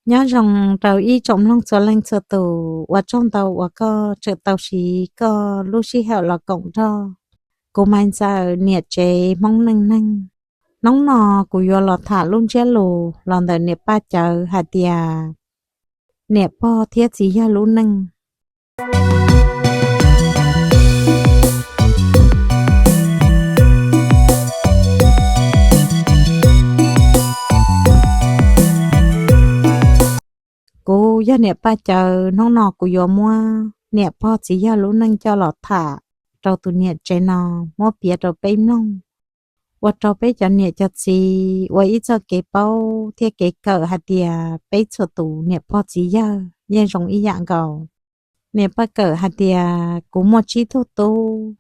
Nyob zoo rau ib tsoom mloog txhua leej txhua tus, ua tsaug ntau uas koj tseem tau siv koj lub sij hawm los koom nrog kuv Maiv Ntxawm niam tsev Hmoob neej neeg. Hnub no kuv yuav los tham lub ntsiab lus los ntawm niam Paj Cawv hais tias niam pog thiab txiv yawg lub neej. Kuv yog niam Paj Cawv, hnub no kuv yuav muab niam pog txiv yawg lub neej coj los tham rau tus niam tsev no, muab piav rau peb mloog, ua rau peb cov niam cov txiv ua ib txoj kev paub thiab kev kawm hais tias peb txhua tus niam pog txiv yawg yeej zoo ib yam nkaus. Niam Paj Cawv hais tias kuv muaj tsib tug tub,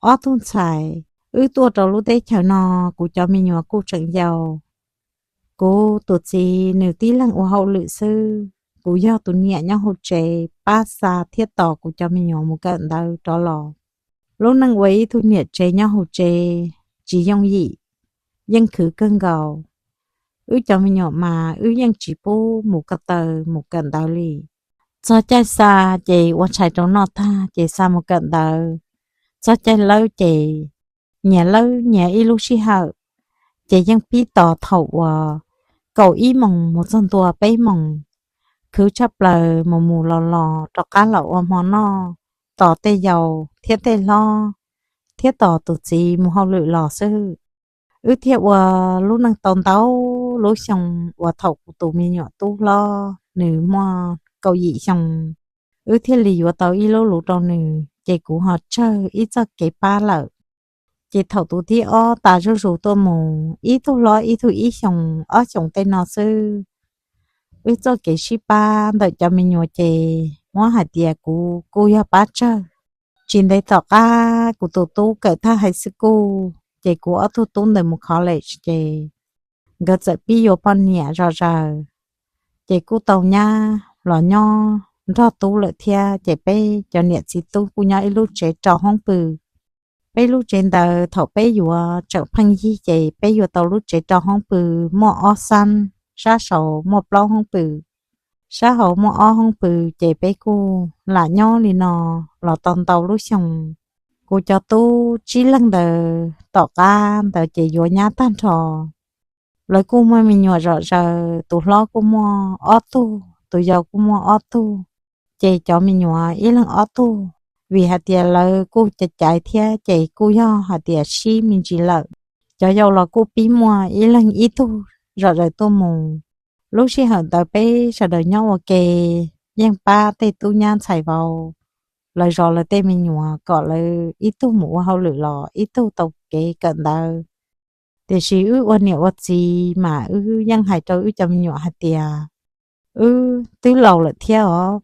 ob tug ntxhais, wb tuaj rau lub teb chaws no, kuv cov me nyuam kuj tseem yau. Kuv tus txiv nws tib leeg ua hauj lwm xwb, kuv yog tus niam nyob hauv tsev pab xa thiab tos kuv cov me nyuam mus kawm ntawv rov los. Lub neej ua ib tug niam tsev nyob hauv tsev tsis yooj yim, yeej khwv kawg nkaus. Wb cov me nyuam mas wb yeej tsis pub mus ko taw mus kawm ntawv li. Txog caij xa ces ua tshais rau noj tag ces xa mus kawm ntawv. Txog caij lawb ces nyias lawb nyias ib lub sij hawm, ces yeej pib tos thaum uas kaum ib moos mus txog ntua peb moos, khwv tshaj plaws mus mus los los rov qab los ua hmo noj, tos tej yau thiab tej hlob, thiab tos tus txiv mus hauj lwm los xwb. Wb thiaj ua lub neej tau ntau lub xyoo uas thaum kuv tus me nyuam tub hlob nws muaj kaum yim xyoo, wb thiaj li yuav tau ib lub luv rau nws, ces kuv ho tsawg ib txoj kev pab lawm. Ces thaum tus thib ob tas zuj zus tuaj mus, ib tug hlob ib tug ib xyoos ob xyoos tej no xwb, wb txoj kev sib pab ntawm cov me nyuam ces muab hais tias kuv kuj yog pab tsawg. Tsis ntev tom qab kuv tus tub kawm tag high school, ces kuv ob tug tub ntawd mus college ces nkawd txawm pib yuav poj niam zom zaws, ces kuj tau nyab los nyob nrog tub lawm thiab. Ces peb cov niam txiv tub kuj nyob ib lub tsev rau hoob pw. Peb lub tsev ntawd thaum peb yuav tseem pheej yig ces peb yuav tau lub tsev rau hoob pw muaj ob xab, sab saud muaj plaub hoob pw, sab hauv muaj ob hoob pw, ces peb kuj lam nyob li no los tau ntau lub xyoo. Kuv cov tub tsib leeg ntawd tom qab ntawd ces yuav nyab tag nrho. Lawv kuj muaj me nyuam zom zaws, tus hlob kuj muaj ob tug, tus yau kuj muaj ob tug, ces cov me nyuam ib leeg ob tug, vim hais tias lawv kuj caiv caiv thiab ces kuj yog hais tias sib me ntsis lawm. Cov yau los kuj pib muaj ib leeg ib tug zom zaws tuaj mus. Lub sij hawm ntawd peb sawv daws nyob ua ke, yeej pab tej tub nyab ntxhais vauv, lawv zov lawv tej me nyuam kom lawv ib tug mus ua hauj lwm los ib tug tau kev kawm ntawv. Tiam sis wb ua niam ua txiv mas wb yeej hais rau wb cov me nyuam hais tias wb twb laus lawm thiab os.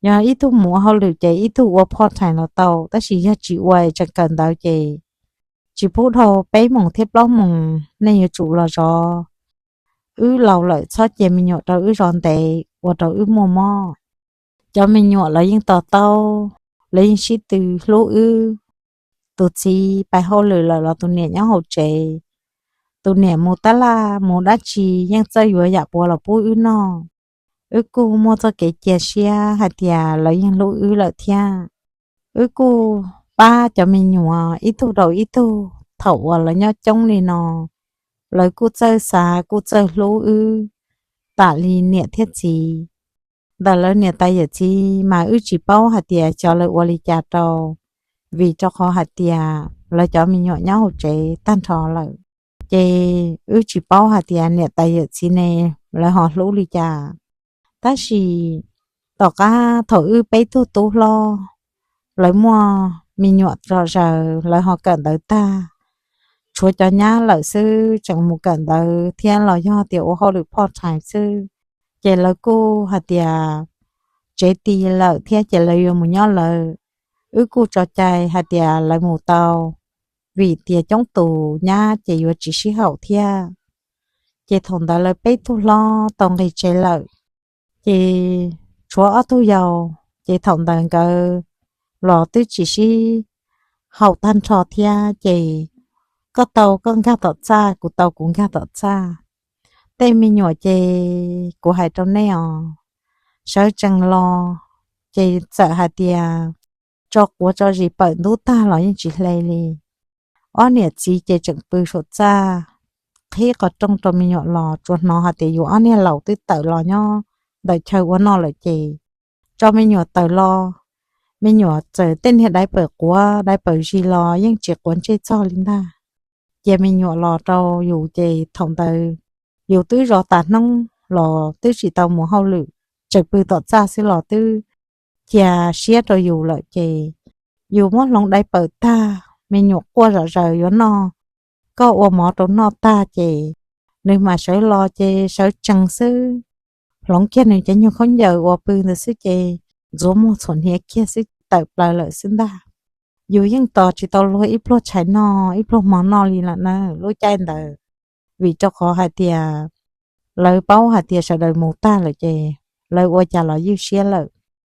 Yog ib tug mus ua hauj lwm ces ib tug ua part time los tau, tab sis yog tsis ua tseem kawm ntawv ces tsis pub dhau peb moos thiab plaub moos nej yuav tsum los zov. Wb laus lawm txhob cia me nyuam rau wb zov ntev ua rau wb muaj mob. Cov me nyuam lawv yeej to taub, lawv yeej sib tw hlub wb. Tus txiv pais hauj lwm lawm los tus niam nyob hauv tsev, tus niam mus tab laj mus dab tsi yeej txawj yuav yam puav los pub wb noj. Wb kuj muaj txoj kev cia siab hais tias lawv yeej hlub wb lawm thiab. Wb kuj pab cov me nyuam ib tug rau ib tug, thaum uas lawv nyob coob li no, lawv kuj txawj xav kuj txawj hlub wb tam li niam thiab txiv. Ntawm lawv niam tais yawm txiv mas wb tsis paub hais tias xyov lawv ua li cas rau, vim rau qhov hais tias lawv cov me nyuam nyob hauv tsev tag nrho lawm, ces wb tsis paub hais tias niam tais yawm txiv ne lawv ho hlub li cas. Tab sis tom qab thaum wb peb tug tub hlob, lawv muaj me nyuam zom zaws, lawv ho kawm ntawv tag, tshuav cov nyab lawm xwb tseem mus kawm ntawv thiab los yog tias ua hauj lwm part time xwb, ces lawv kuj hais tias tsev ti lawm thiab ces lawv yuav mus nyob lawv. Wb kuj tso cai hais tias lawv mus tau, vim tias coob tus nyab ces yuav tsis sib haum thiab. Ces thaum ntawd lawv peb tug hlob tau nqis tsev lawm, Ces tshuav ob tug yau, ces thaum ntawd nkawd los twb tsis sib haum tag nrho thiab, ces koj tau koj nkag tom txaj, kuv tau kuv nkag tom txaj. Tej me nyuam ces kuv hais rau nej os, sawv tsees los ces txawm hais tias tso quav tso zis pawm ntub tag los yeej tsis hle li. Ob niam txiv ces tseem pw saum txaj qhib qhov rooj rau me nyuam los, tsuas hnov hais tias yus ob niag laus twb tawm los nyob ntawm chaw ua noj lawm ces tso me nyuam tawm los. Me nyuam txawm tej niag daiv pawm quav daiv pawm zis los yeej tsis quav ntsej txog li ntag. Cia me nyuam los rau yus ces thaum ntawd yus twb zov tas hnub los twb tsis tau mus hauj lwm, tseem pw tom txaj xwb los twb cia siab rau yus lawm ces yus muab hloov daiv pawm tag, me nyuam quaj zom zaws yuav noj, koj ua mov rau noj tag ces nws mam sawv los ces sawv tsees xwb, hloov kiag nws cov nyuag khaub ncaws uas pw ntawd xwb ces ntxuav muag txhuam hniav kiag xwb tawm plaws lawm xwb ntag. Yus yeej tos tsis tau luag ib pluag tshais noj ib pluag hmo noj li lawm na. Lub caij ntawd vim rau qhov hais tias lawv paub hais tias sawv daws mus tag lawm ces lawv ua cas los ywj siab lawm.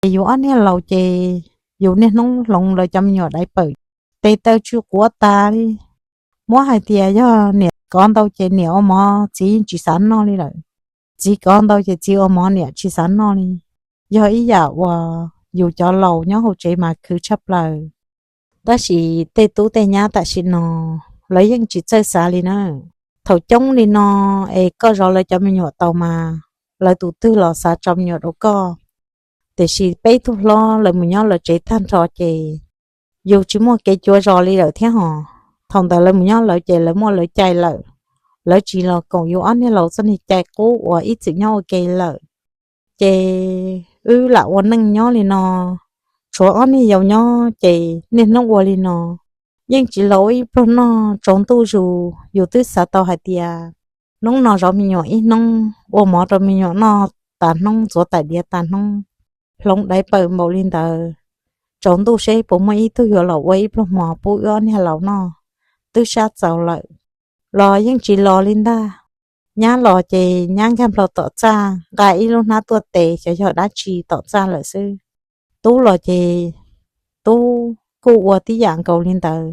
Ces yus ob niag laus ces yus niaj hnub hloov lawv cov me nyuam daiv pawm, tes taw tsw quav tas li. Muab hais tias yog niam kov ntau ces niam ua mov txiv tsis xav noj li lawm, txiv kov ntau ces txiv ua mov niam tsis xav noj li. Yog ib yam uas yus cov laus nyob hauv tsev mas khwv tshaj plaws. Tab sis tej tub tej nyab tam sim no lawv yeej tsis txawj xav li na. Thaum coob li no es koj zov lawv cov me nyuam tau mas lawv tus twg los xav tso me nyuam rau koj. Tiam sis peb tug hlob lawv mus nyob lawv tsev tag nrho ces yus tsis muaj kev cuav zos li lawm thiab hos. Thaum ntawd lawv mus nyob lawv ces lawv muaj lawv cai lawm, lawv tsis los koom yus ob niag laus txoj niag cai qub uas ib txwm nyob ua ke lawm. Ces wb lam ua neej nyob li no, tshuav ob niag yau nyob ces niaj hnub ua li no, yeej tsis los ua ib pluag noj. Tsaus ntuj zus yus twb xav tau hais tias hnub no zov me nyuam ib hnub, ua mov rau me nyuam noj tas hnub, ntxuav tais diav tas hnub, hloov daiv pawm npaum li ntawd, tsaus ntuj seb puas muaj ib tug yuav los ua ib pluag hmo pub wb ob niag laus noj. Twb sab txaus lawm los yeej tsis los li ntag. Nyab los ces nyab nkag nplo tom txaj nqa ib lub hnab tuaj tes xyov yog dab tsi tom txaj lawm xwb. Tub los ces tub kuj ua tib yam nkaus li ntawd,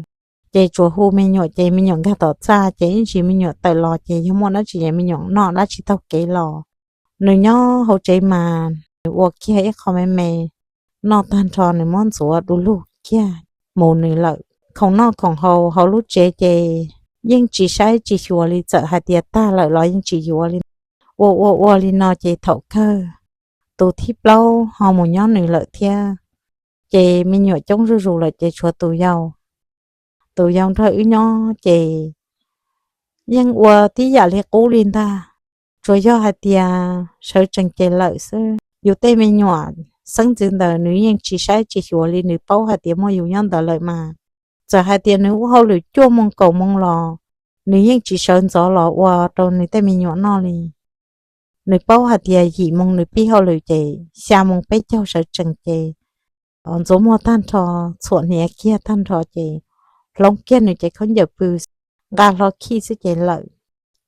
ces tsuas hu me nyuam ces me nyuam nkag tom txaj ces ib ntsis me nyuam tawm los ces yog muaj dab tsi ces me nyuam noj dab tsi taug kev los. Nws nyob hauv tsev mas nws ua kiag ib qho me me noj tag nrho nws muab ntxuav du lug kiag mus nws lawm. Khoom noj khoom haus hauv lub tsev ces yeej tsis saib tsis xyuas li, txawm hais tias tag lawm los yeej tsis yuav li. Ua ua ua li no ces thaum kawg tus thib plaub ho mus nyob nws lawm thiab. Ces me nyuam coob zuj zus lawm ces tshuav tus yau. Tus yau nrog wb nyob ces yeej ua tib yam li qub li ntag, tsuas yog hais tias sawv tsees ces lawm xwb. Yus tej me nyuam xeeb ntxwv ntawd nws yeej tsis saib tsis xyuas li, nws paub hais tias muaj yus nyob ntawd lawm mas, txawm hais tias nws ua hauj lwm cuaj moo kaum moo los nws yeej tsis sawv ntxov los ua rau nws tej me nyuam noj li. Nws paub hais tias yim moo nws pib hauj lwm ces xya moo peb caug sawv tsees ces ntxuav muag tag nrho, txhuam hniav kiag tag nrho ces hloov kiag nws cev khaub ncaws pw, nqa hlo khij xwb ces lawm.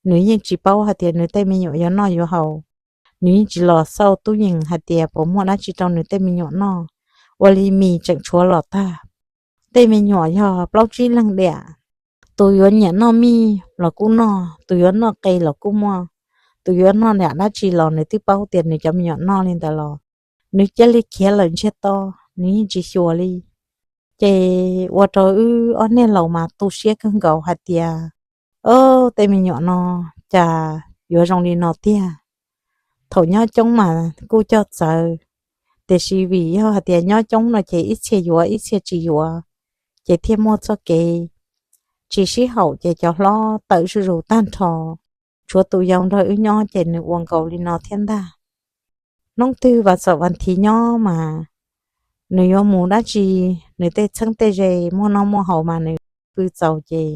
Nws yeej tsis paub hais tias nws tej me nyuam yuav noj yuav haus, nws yeej tsis los xauj tub yees hais tias puas muaj dab tsi rau nws tej me nyuam noj. Ua li mis tseem tshuav los tag, tej me nyuam yog plaub tsib leeg diam, tus yuav nyiam noj mij los kuj noj, tus yuav noj qe los kuj muaj, tus yuav noj niam dab tsi los nws twb paub tias nws cov me nyuam noj li ntawd los nws cia li khiav lawm ntsiag to, nws yeej tsis xyuas li. Ces ua rau wb ob niag laus mas tu siab kawg nkaus hais tias, o, tej me nyuam no cas yuav zoo li no tiag. Thaum nyob coob mas kuj coj txawv, tiam sis vim yog hais tias nyob coob no ces ib txhia yuav ib txhia tsis yuav, ces thiaj muaj txoj kev tsis sib haum ces cov hlob tawm zuj zus tag nrho. Tshuav tus yau nrog wb nyob ces nws ua nkaus li no thiab ntag. Hnub twg vas xaum vas thiv nyob mas nws yuav mus dab tsi, nws tej txheeb tej ze muaj noj muaj haus mas nws pw txaus ces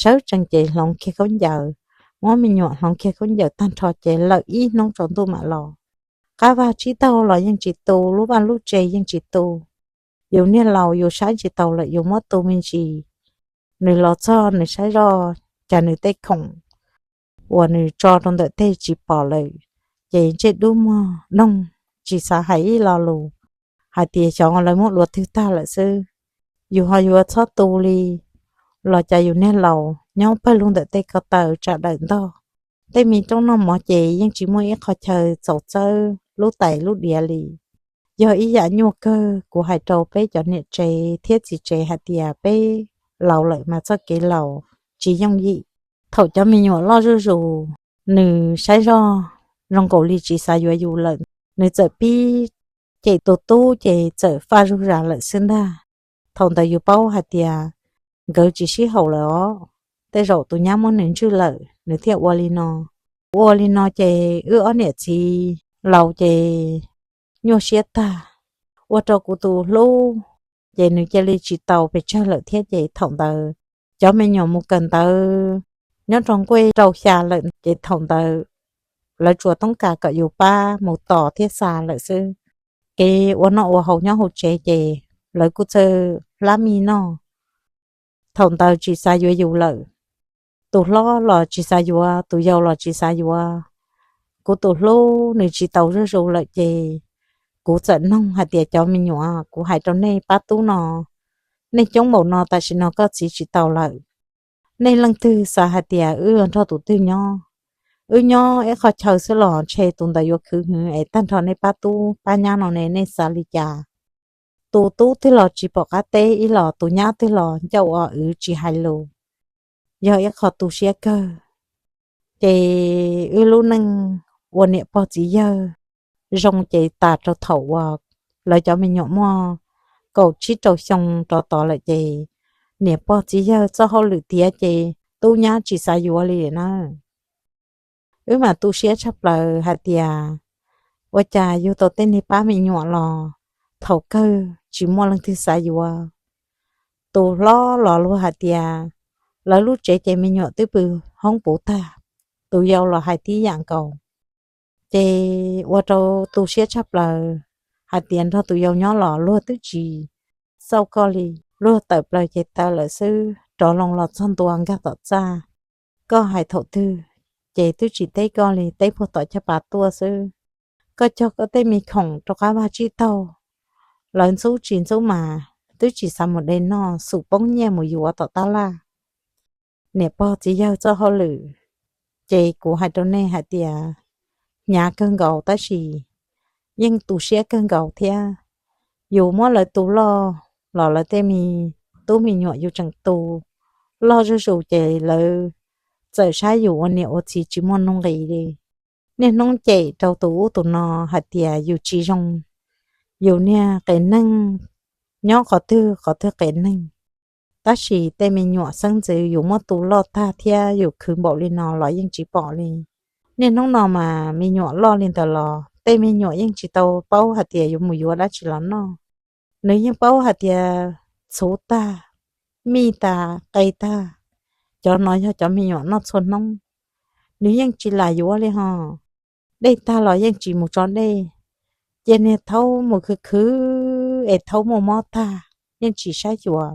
sawv tsees ces hloov kiag khaub ncaws, muab me nyuam hloov kiag khaub ncaws tag nrho ces lawm ib hnub tsaus ntuj mam los. Qab vaj tsib taug los yeej tsis tu, lub vaj lub tse yeej tsis tu. Yus niag laus yus saib tsis taus lawm yus muab tu me ntsis. Nws los txog nws saib zoj, cas nws tej khoom uas nws tso rau ntawm tej tsis pom lawm, ces ntsej dub muag doog, tsis xav hais ib lo lus, hais tias xyov lawv muab dua twg tag lawm xwb. Yus ho yuav txhob tu li, los cas yus niag laus nyob pawg lug ntawm tej ko taw tsa dawm ntog. Tej me roob noj mov ces yeej tsis muaj ib qho chaw txaus txawb lub tais lub diav li. Yog ib yam nyuaj kawg, kuv hais rau peb cov niam tsev thiab txiv tsev hais tias peb laus lawm mas txoj kev laus tsis yooj yim. Thaum cov me nyuam loj zuj zus, nws saib zog zoo nkaus li tsis xav yuav yus lawm, nws txawm pib cem tus tub ces txawm faj zug zas lawm xwb ntag. Thaum ntawd yus paub hais tias nkawd tsis sib haum lawm os, tej zaum tus nyab muab nws ntswj lawm nws thiaj ua li no. Ua li no ces wb ob niam txiv laus ces nyuaj siab tag. Ua rau kuv tus hlub ces nws cia li tsis tau pes tsawg lawm thiab ces thaum ntawd cov me nyuam mus kawm ntawv nyob rau nkuaj rau xya lawm ces thaum ntawd lawv tsuas toob kas kom yus pab mus tos thiab xa lawm xwb. Kev ua noj ua haus nyob hauv tsev ces lawv kuj txawj hlab mij noj. Thaum ntawd tsis xav yuav yus lawm, tus hlob los tsis xav yuav, tus yau los tsis xav yuav. Kuv tus hlub nws tsis tau zuj zus lawm ces kuv txawm noog hais tias cov me nyuam, kuv hais rau nej pab tub no, nej coob npaum no tam sim no koj txiv tsis tau lawm, nej leej twg xav hais tias wb yuav nrog tus twg nyob? Wb nyob ib qho chaw xwb los ntshe tus ntawd yuav khwv hwv es tag nrho nej pab tub pab nyab no ne, nej xav li cas? Tus tub twg los tsis pom qab teb ib los tus nyab twg los ncauj o wv tsis hais lus. Yog ib qho tu siab kawg. Ces wb lub neej ua niam pog txiv yawg zoo ces tas rau thaum uas lawv cov me nyuam muaj kaum tsib rau xyoo rov tod lawm ces niam pog txiv yawg txoj hauj lwm tiav ces tub nyab tsis xav yuav li na. Wb mas tu siab tshaj plaws hais tias ua cas yug tau tej niag pab me nyuam los thaum kawg tsis muaj leej twg xav yuav. Tus hlob los luag hais tias lawv lub tsev ces me nyuam twb pw hoob puv tag, tus yau los hais tib yam nkaus. Ces ua rau tu siab tshaj plaws hais tias nrog tus yau nyob los luag twb tsis xauj koj li, luag tawm plaws ces tawm lawm xwb, rov loo los txog ntua nkag tom txaj, koj hais thaum twg ces twb tsis teb koj li, teb puag tom caj pas tuaj xwb. Koj cog koj tej me khoom rau qab vaj tsib taug, lawv ntxub tsis ntxub mas twb tsis xav mus de noj, xum poob nyiaj mus yuav tom tab laj. Niam pog txiv yawg txoj hauj lwm, ces kuv hais rau nej hais tias hnyav kawg nkaus tab sis yeej tu siab kawg nkaus thiab. Yus muab lawv tu loj los lawv tej me tub me nyuam yus tseem tu loj zuj zus ces lawv txawm saib yus ua niam ua txiv tsis muaj nuj nqis li. Niaj hnub cem rau tus ub tus no hais tias yus tsis zoo, yus niag qias neeg nyob qhov twg qhov twg qias neeg. Tab sis tej me nyuam xeeb ntxwv yus muab tu loj tag thiab yus khwv npaum li no los yeej tsis pom li. Niaj hnub no mas me nyuam loj li ntawd los tej me nyuam yeej tsis tau paub hais tias yuav mus yuav dab tsi los noj. Nws yeej paub hais tias txhuv tag, mij tag, qe tag, cov no yog cov me nyuam noj txhua hnub. Nws yeej tsis lam yuav li ho. Dej tag los yeej tsis mus tso dej, cia niag thaub mus khwv khwv es thaub muaj mob tag yeej tsis saib xyuas.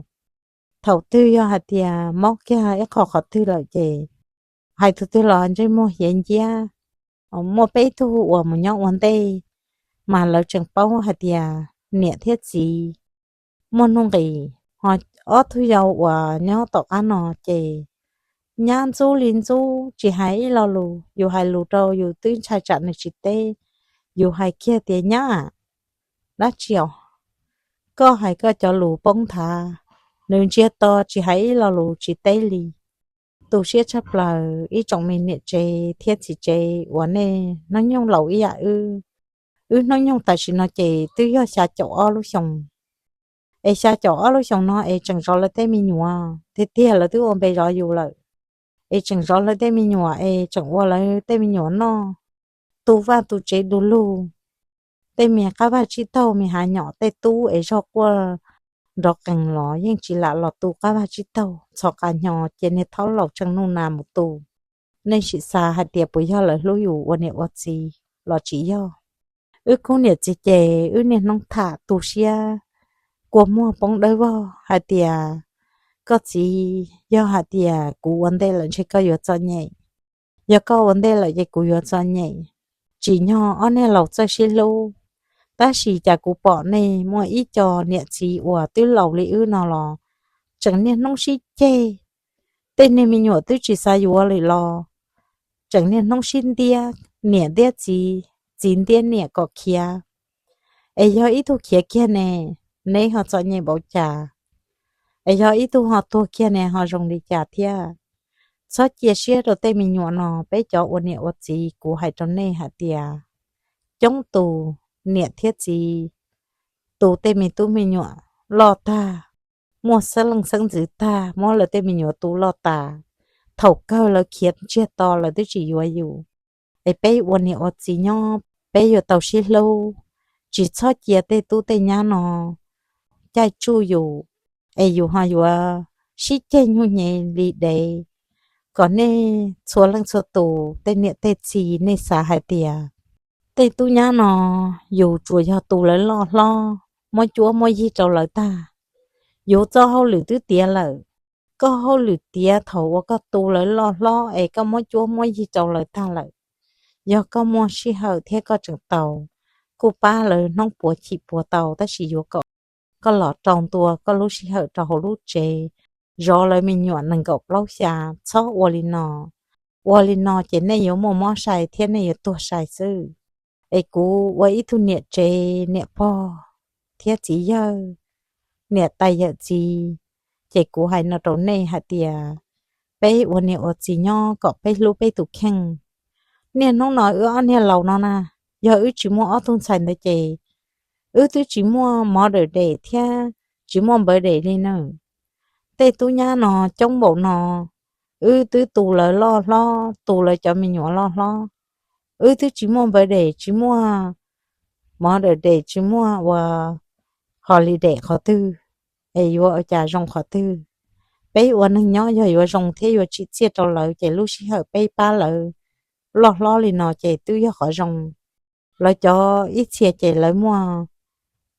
Thaum twg yog hais tias mob kiag ib qho qhov twg lawm ces hais tus twg los ntsej muag hiav nciab. Muaj peb tug uas mus nyob ua ntej mas lawv tseem paub hais tias niam thiab txiv muaj nuj nqis, ho ob tug yau uas nyob tom qab no ces nyab ntxub li ntxub tsis hais ib lo lus, yus hais lus rau yus twb ntshai tsam nws tsis teb. Yus hais kiag tias nyab, dab tsi os, koj hais koj cov lus poob nthav. Nws ntsiag to tsis hais ib lo lus tsis teb li. Tu siab tshaj plaws ib tsoom me niam tsev thiab txiv tsev uas nej hnub nyoog laus ib yam wb. Wb hnub nyoog tam sim no ces twb yog xya caum ob lub xyoo, es xya caum ob lub xyoo no es tseem zov lawv tej me nyuam tiag tiag, lawv twb ua npe zov yus lawm, es tseem zov lawv tej me nyuam es tseem ua lawv tej me nyuam noj, tu vaj tu tsev du lug. Tej me qab vaj tsib taug me hav nyom tej tub es zog quaj nrov qees los yeej tsis lam los tu qab vaj tsib taug, txhos qas hnyo cia niag thaub laus tseem nuj nas mus tu. Nej sim xav hais tias puas yog lawv hlub yus ua niam ua txiv los tsis yog? Wb khub niam txiv ces wb niaj hnub tham tu siab, kua muag poob dawb vog hais tias koj txiv, yog hais tias kuv ua ntej lawm ntshe koj yuav txom nyem, yog koj ua ntej lawm ces kuv yuav txom nyem. tsim nyog ob niag laus txawj sib hlub. Tab sis cas kuv pom nej muaj ib co niam txiv uas twb laus li wb no los tseem niaj hnub sib ceg. Tej niag me nyuam twb tsis xav yuav lawm los tseem niaj hnub sib ntiab, niam ntiab txiv, txiv ntiab niam kom khiav. Es yog ib tug khiav kiag ne, neb ho txom nyem npaum cas? Es yog ib tug ho tuag kiag ne ho zoo li cas thiab? Txhob cia siab rau tej me nyuam no, peb cov ua niam ua txiv kuv hais rau nej hais tias coob tus niam thiab txiv tu tej me tub me nyuam loj tag, muaj xeeb leej xeeb ntxwv tag, muab lawv tej me nyuam tu loj tas, thaum kawg lawv khiav ntsiag to lawv twb tsis yuav yus. Es peb ua niam ua txiv nyob peb yuav tau sib hlub, tsis txhob cia tej tub tej nyab no caij tsuj yus, es yus ho yuav sib ceg nyuj nyem li dev. Kom nej txhua leej txhua tus tej niam tej txiv nej xav hais tias tej tub nyab no yus tsuas yog tu lawv loj hlob, muab cuab muab yig rau lawv tag. Yus txoj hauj lwm twb tiav lawm, koj hauj lwm tiav thaum uas koj tu lawv loj hlob es koj muab cuab muab yig rau lawv tag lawm. Yog koj muaj sij hawm thiab koj tseem tau, kuj pab lawv hnub puav chim puav tau, tab sis yuav kom koj los rau ntua koj lub sij hawm rau hauv lub tsev, zov lawv me nyuam nees nkaum plaub xya. Txhob ua li no. Ua li no ces nej yuav muaj mob sai thiab nej yuav tuag sai xwb. Es kuv ua ib tug niam tsev niam pog thiab txiv yawg, niam tais yawm txiv, ces kuv hais no rau nej hais tias peb ua niam ua txiv nyob kom peb hlub peb tus kheej. Niaj hnub no wb ob niag laus no na, yog wb tsis muaj ob tug ntxhais ntawd ces wb twb tsis muaj mov dawm dem thiab tsis muaj npawv dem li na. Tej tub nyab no coob npaum no, wb twb tu lawv loj hlob, tu lawv cov me nyuam loj hlob, wb twb tsis muaj npawv dem, tsis muaj mov dawm dem, tsis muaj ua holiday qhov twg, es yuav ua cas zoo qhov twg? Peb ua neeg nyob yog yuav zoo thiab yuav tsim txiaj rau lawv ces lub sij hawm peb pab lawv loj hlob li no ces twb yog qhov zoo. Lawv cov ib txhia ces lawv muaj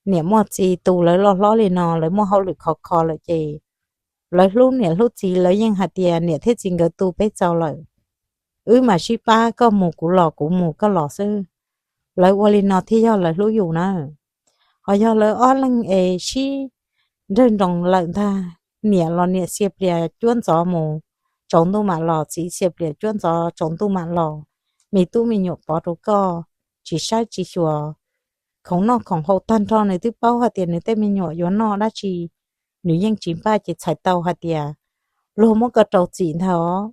niam muaj txiv tu lawv loj hlob li no, lawv muaj hauj lwm khov kho lawm ces lawv hlub niam hlub txiv, lawv yeej hais tias niam thiab txiv nkawd tu peb txaus lawm, wb mam sib pab, koj mus kuv los, kuv mus koj los xwb. Lawv ua li no thiaj yog lawv hlub yus na. Ho yog lawv ob leeg es sib nrawg nroos lawm ntag, niam los niam xia plias cuab ntxov mus, tsaus ntuj mam los, txiv xia plias cuab ntxov tsaus ntuj mam los, me tub me nyuam pov rau koj, tsis saib tsis xyuas, khoom noj khoom haus tag nrho nws twb paub hais tias nws tej me nyuam yuav noj dab tsi, nws yeej tsis npaj ces txhais tau hais tias luag muab koj rau txim ntag os.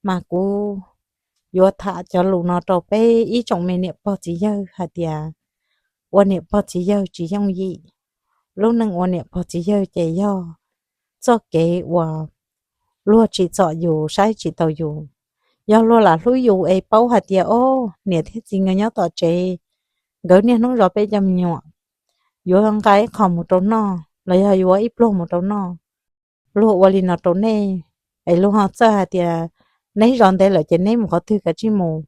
Mas kuv yuav tham cov lus no rau peb ib tsoom me niam pog txiv yawg hais tias ua niam pog txiv yawg tsis yooj yim. Lub neej ua niam pog txiv yawg ces yog txoj kev uas luag tsim txom yus, saib tsis taus yus. Yog luag lam hlub yus es paub hais tias, o, niam thiab txiv nkawd nyob tom tsev, nkawd niaj hnub zov peb cov me nyuam, yuav nqa ib qho mus rau noj los yog yuav ib pluag mus rau noj, luag ua li no rau nej, es luag ho txawj hais tias neb zov ntev lawm ces neb mus qhov twg kav tsij mus,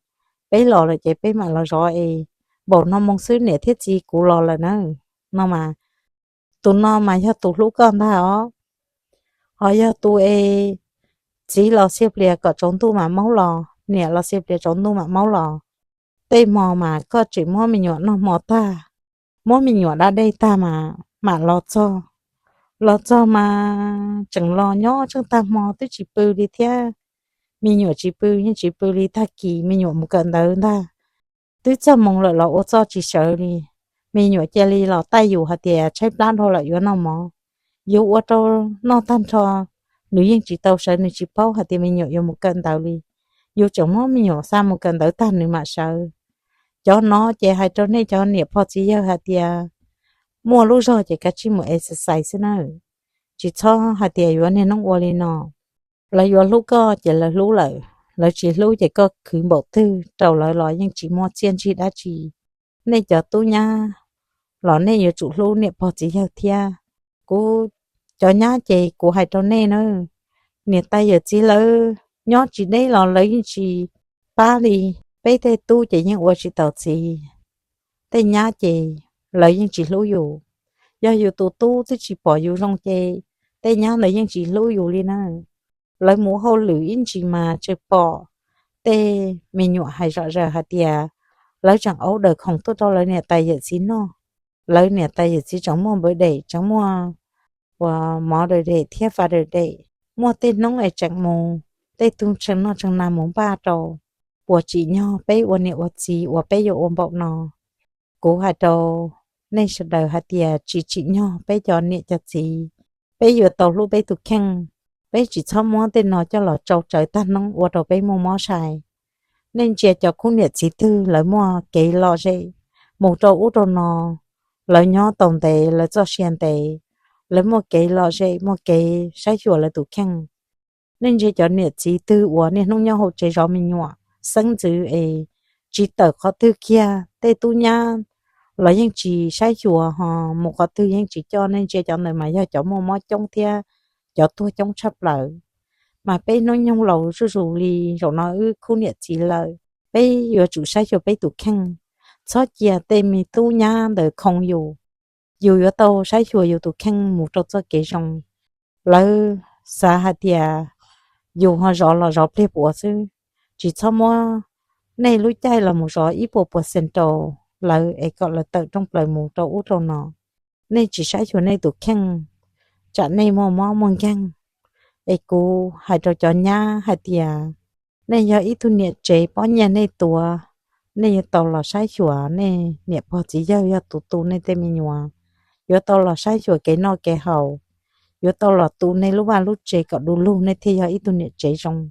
peb los lawm ces peb mam los zov es, npaum no moo xwb niam thiab txiv kuv los lawm na. No mas, tus no mas yog tus hlub koj ntag os. Ho yog tus es txiv los xia plias kom tsaus ntuj mam maub los, niam los xia plias tsaus ntuj mam maub los, tej hmo mas koj tseem muab me nyuam noj hmo tag, muab me nyuam da dej tag mas mam los txog. Los txog mas tseem los nyob tseem tag hmo twb tsis pw li thiab. Me nyuam tsis pw yeej tsis pw li, tag kis me nyuam mus kawm ntawv ntag, twb txog moo lawm los ua txuj tsis sawv li. Me nyuam cia li los taij yus hais tias tshaib plab dhau lawm yuav noj mov. Yus ua rau noj tag nrho, nws yeej tsis tau sawv, nws tsis paub hais tias me nyuam yuav mus kawm ntawv li. Yus tseem muab me nyuam xa mus kawm ntawv tag nws mam sawv. Cov no ces hais rau nej cov niam pog txiv yawg hais tias muaj lub zog ces kav tsij mus exercise xwb na. Tsis txhob hais tias yuav niaj hnub ua li no. Lawv yuav hlub koj ces lawv hlub lawm, lawv tsis hlub ces koj khwv npaum twg rau lawv los yeej tsis muaj txiaj ntsig dab tsi. Nej cov tub nyab los nej yuav tsum hlub niam pog txiv yawg thiab. Kuv cov nyab ces kuv hais rau nej na, niam tais yawm txiv lawv nyob tsis deb los lawv yeej tsis pab li. Peb tej tub ces yeej ua tsis taus txiv, tej nyab ces lawv yeej tsis hlub yus. Yog yus tus tub twb tsis pom yus zoo ces tej nyab ntawd yeej tsis hlub yus li na. Lawv mus hauj lwm ib ntsis mas tseem pom tej me nyuam hais zom zaws hais tias lawv tseem order khoom tuaj rau lawv niam tais yawm txiv noj. Lawv niam tais yawm txiv tseem muaj birthday, tseem muaj uas mother's day thiab father's day. Muaj tej hnub es tseem mus tej tug tshee noj tshee na mus npaj rau. Puas tsim nyog peb ua niam ua txiv uas peb yuav ua npaum no? Kuv hais rau nej sawv daws hais tias tsis tsim nyog peb cov niam cov txiv. Peb yuav tau hlub peb tus kheej. Peb tsis txhob muab tej no coj los tsau tsawv tag hnub ua rau peb muaj mob sai. Nej ntsia cov khub niam txiv twg lawv muaj kev lom zem mus rau ub rau no, lawv nyob tau ntev, lawv txoj sia ntev, lawv muaj kev lom zem, muaj kev saib xyuas lawv tus kheej. Nej ntsia cov niam txiv twg uas niaj hnub nyob hauv tsev zov me nyuam xeeb ntxwv es tsis tawm qhov twg kiag, tej tub nyab los yeej tsis saib xyuas, ho mus qhov twg yeej tsis coj. Nej ntsia cov ntawd mas yog cov muaj mob coob thiab cov tuag coob tshaj plaws. Mas peb hnub nyoog laus zuj zus li zaum no wb khub niam txiv lawm, peb yuav tsum saib xyuas peb tus kheej. Txhob cia tej me tub nyab ntawd khoo yus. Yus yuav tau saib xyuas yus tus kheej mus rau txoj kev zoo. Lawv xav hais tias yus ho zov los zov pliag puas xwb, tsis txhob muab nej lub caij los mus zov ib puas percent rau lawv es kom lawv tawm rooj plaws mus rau ub rau no. Nej tsis saib xyuas nej tus kheej, tsam nej muaj mob muaj nkeeg. Es kuv hais rau cov nyab hais tias nej yog ib tug niam tsev pob nyiaj nej tuav, nej yuav tau los saib xyuas nej niam pog txiv yawg yog tus tu nej tej me nyuam, yuav tau los saib xyuas kev noj kev haus, yuav tau los tu nej lub vaj lub tsev kom du lug nej thiaj yog ib tug niam tsev zoo.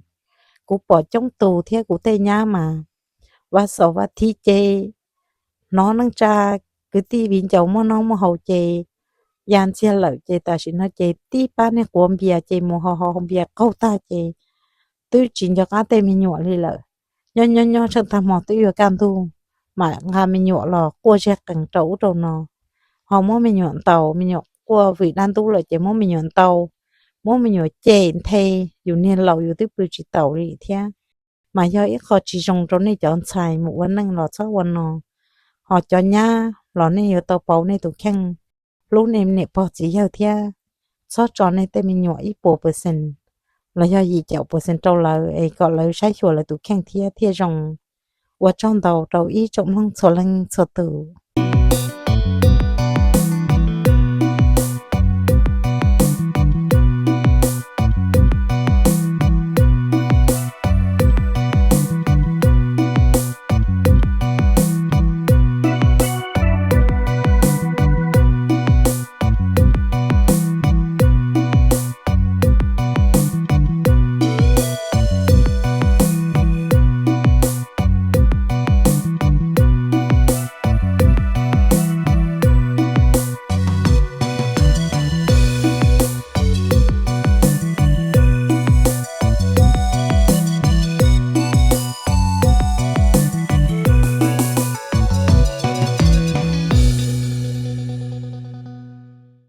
Kuv pom coob tus thiab kuv tej nyab mas vaj xaus vaj thib ces hnov neej tsa kwv tij viv ncaus muaj noj muaj haus ces ya ntxiag lawm ces tam sim no ces tib pab niag quav npias ces mus haus haus npias qaug tag ces twb tsis nco qab tej me nyuam li lawm. Nyob nyob nyob tsheej tag hmo twb yuav kaj ntug, mam nqa me nyuam los quaj zig qees rau ub rau no. Ho muab me nyuam ntaus, me nyuam quaj vwm dab ntub lawm ces muab me nyuam ntaus, muab me nyuam cem nthe, yus niag laus yus twb pw tsis taus li thiab. Mas yog ib qho tsis zoo rau nej cov ntxhais mus ua neej los txhob ua no. Ho cov nyab los nej yuav tau pauv nej tus kheej, hlub nej niam pog txiv yawg thiab txhob tso nej tej me nyuam ib puas percent los yog yim caum percent rau lawv es kom lawv saib xyuas lawv tus kheej thiab thiaj zoo. Ua tsaug ntau rau ib tsoom mloog txhua leej txhua tus.